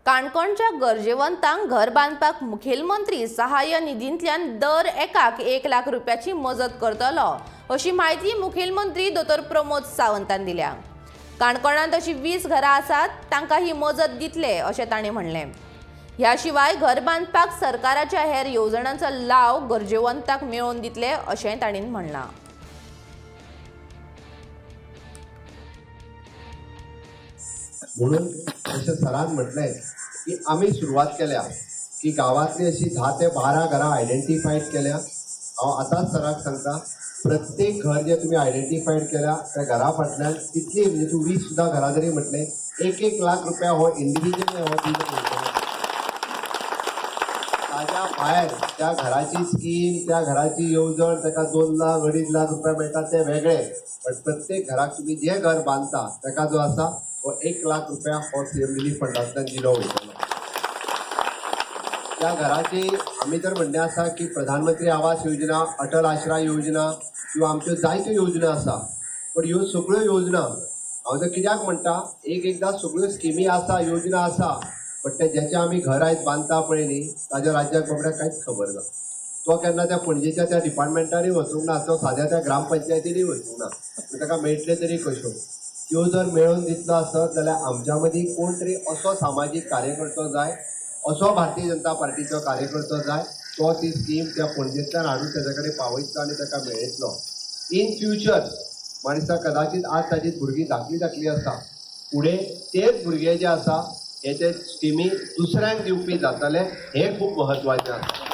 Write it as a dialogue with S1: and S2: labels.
S1: काणकोणच्या गरजेवंतांक घर बांदपाक मुखेलमंत्री सहाय्य निधींतल्यान दर एकाक 1 लाख रुपयाची मजत करतलो अशी म्हायती मुखेलमंत्री दोतोर प्रमोद सावंतान दिल्या। काणकोणांत अशी 20 घरां आसात तांकां ही मजत दितले अशें तांणी म्हणलें। ह्या शिवाय घर बांदपाक सरकाराच्या हेर येवजणांचो लाव गरजेवंतांक मेळोवन दितले अशें तांणी म्हणलां।
S2: म्हणून जशें सरान म्हटलें की आमी सुरवात केल्या की गांवांतली अशी 10 ते 12 घरां आयडेंटिफायड केल्या। हांव आतांच सराक सांगता, प्रत्येक घर जे तुमी आयडेंटिफायड केल्या त्या घरा फाटल्यान कितली म्हणजे तूं 20 सुद्दां घरां जरी म्हटलें 1-1 लाख रुपया हो इंडिविज्युअल हो दिलो मेळटलो। ताज्या भायर त्या घराची स्कीम, त्या घराची येवजण, ताका 2 लाख 2.5 लाख रुपया मेळटा ते वेगळे, पण प्रत्येक घराक तुमी जे घर बांदता ताका जो आसा हो 1 लाख रुपया हो सीएम रिलीफ फंडांतल्यान दिलो वयतलो। त्या घराची आमी तर म्हणणें आसा की प्रधानमंत्री आवास योजना, अटल आश्रय योजना किंवा आमच्यो जायत्यो योजना आसा, पण ह्यो सगळ्यो योजना हांव तर कित्याक म्हणटा, एक एकदां सगळ्यो स्किमी आसा, योजना आसा, पण ते जेचे आमी घर आयज बांदता पळय न्ही ताज्या राज्याक बाबड्याक कांयच खबर ना। तो केन्ना त्या पणजेच्या त्या डिपार्टमेंटानूय वचूंक ना, तो साद्या त्या ग्रामपंचायतीनूय वचूंक ना, ताका मेळटले तरी कश्यो। त्यो जर मेळोवन दितलो आसत जाल्यार आमच्या मदीं कोण तरी असो सामाजीक कार्यकर्तो जाय, असो भारतीय जनता पार्टीचो कार्यकर्तो जाय, तो ती स्कीम त्या पणजेंतल्यान हाडून ताच्या कडेन पावयतलो आनी ताका मेळयतलो। इन फ्युचर माणसा कदाचित आज ताजी भुरगीं धाकली धाकली आसा, फुडें तेच भुरगे जे आसा हे ते स्किमी दुसऱ्यांक दिवपी जातले, हें खूब म्हत्वाचें आसा।